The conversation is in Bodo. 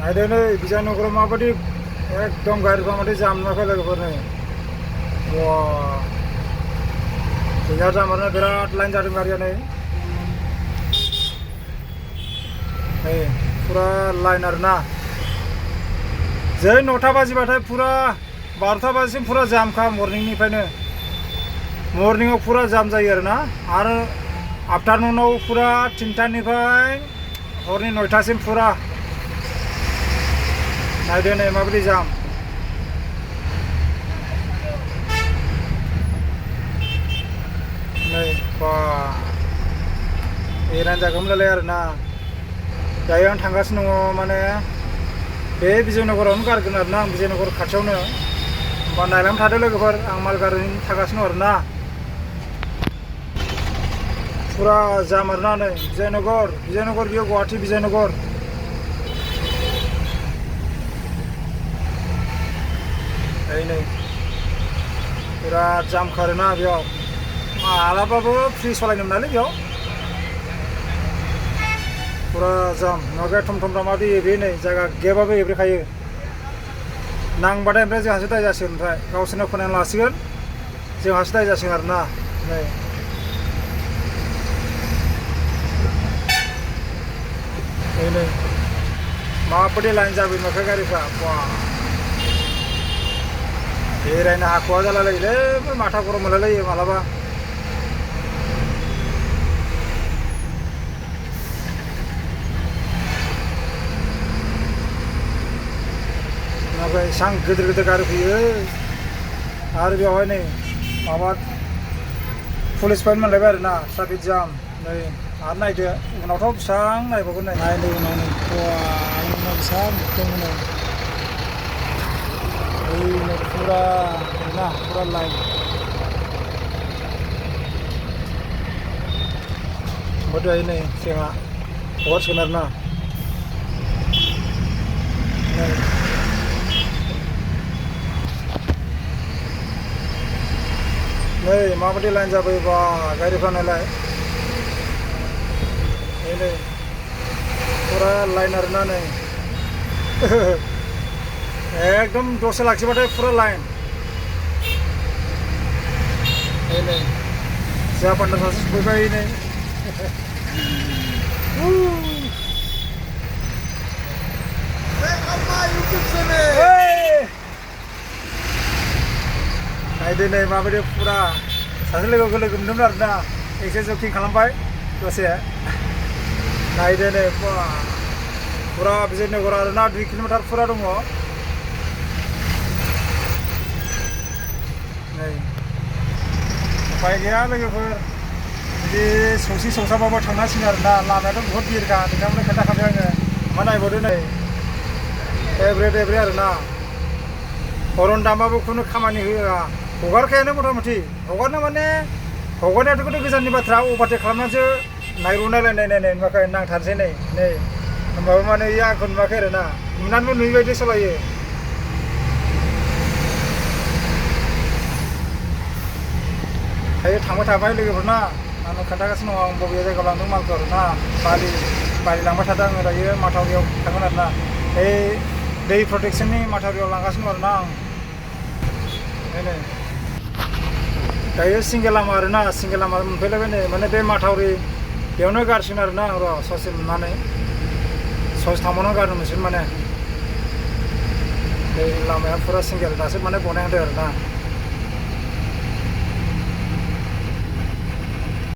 नायदो नै बिजयनगराव माबायदि एकदम गारिफ्रा माथो जाम नुवाखै लोगोफोर नै वा गैया जामारनो बिराद लाइन जादों गारिया नै फुरा लाइन आरोना जै 9टा बाजिबाथाय फुरा 12टा बाजिसिम फुरा जामखा मर्निंनिफ्रायनो मर्निंआव फुरा जाम जायो आरोना आरो आफ्टारनुनाव फुरा 3टानिफ्राय हरनि 9टासिम फुरा नायदो नै माबायदि जाम नै बा एरानो जागौमोनलाय आरोना दायो आं थांगासिनो दङ माने बे बिजयनगरावनो गारगोन आरोना आं बिजयनगर खाथियावनो होमबा नायलांबाय थादो लोगोफोर आं माल गारिजों थांगासिनो आरोना फुरा जाम आरोना नै बिजयनगर बेयो गुवाहाटी बिजयनगर नै बिराद जाम खारोना बेयाव मालाबाबो फ्रि सालायनो मोनालै बेयाव फुरा जाम नङाबा थम थम माबादि एब्रे नै जायगा गैयाबाबो एब्रेखायो नांबाथाय ओमफ्राय जोंहासो दाय जासिगोन ओमफ्राय गावसोरनो खोनानै लासिगोन जोंहासो दाय जासिगोन आरोना नै नै माबायदि लाइन जाबोयो नुवाखै गारिफ्रा बा बेरायनो हाख'वा जालायलायोलै माथा गरम मोनलायलायो मालाबा ओमफ्राय एसां गिदिर गिदिर गारि फैयो आरो बेवहाय नै माबा पुलिस पइन्ट मोनलायबाय आरोना ट्राफिक जाम नै आरो नायदो उनावथ' बेसेबां नायबावगोन नायदो उनाव नै उनाव बेसेबां दङ नै फुरा ना फुरा लाइन ओमफ्राय नै जोंहा हगारसिगोन आरोना नै माबायदि लाइन जाबोयोबा गारिफ्रा नायलाय नै फुरा लाइन आरोना नै एकदम दसे लाखिबाथाय फुरा लाइन नै जोंहा पान्डा सासे सफैबाय नै नायदो नै माबायदि फुरा सासे लोगोखौ लोगो मोनदोंमोन आरोना एसे जकिं खालामबाय दसे नायदो नै फुरा बिजयनगर आरोना 2 किल'मिटार फुरा दङ नै उफाय गैया लोगोफोर बिदि सौसि सौसाबाबो थांनांसिगोन आरोना लामायाथ' बहुद गिदिरखा नोंथांमोननो खोन्थाखाबाय आङो मा नायबावदो नै एब्रे आरोना हरन दामाबो खुनु खामानि होआ हगारखायानो मथा-मथि हगारनो माने हगारनायाथ' गोजाननि बाथ्रा अभारटेक खालामनानैसो नायनायलाय नुवाखै नांथारसै नै होमबाबो माने इयो आंखौ नुवाखै आरोना नुनानैबो नुयि बायदि सालायो दायो थांबाय थाबाय लोगोफोरना आंनो खोन्थागासिनो दङ आं बबे जायगायाव लांदों मालखौ आरोना बालि लांबाय थादों आङो दायो माथावरियाव थांगोन आरोना दै प्रटेक्सननि माथावरियाव लांगासिनो दं आरोना आं नै दायो सिंगेल लामा आरोना सिंगेल लामा मोनफैलायबाय नै माने बे माथावरि बेयावनो गारसिगोन आरोना आं र' ससे मोननानै ससे थांबावनानै गारनो मोनसिगोन माने दै लामाया फुरा सिंगेल दासो माने बनायहांदों आरोना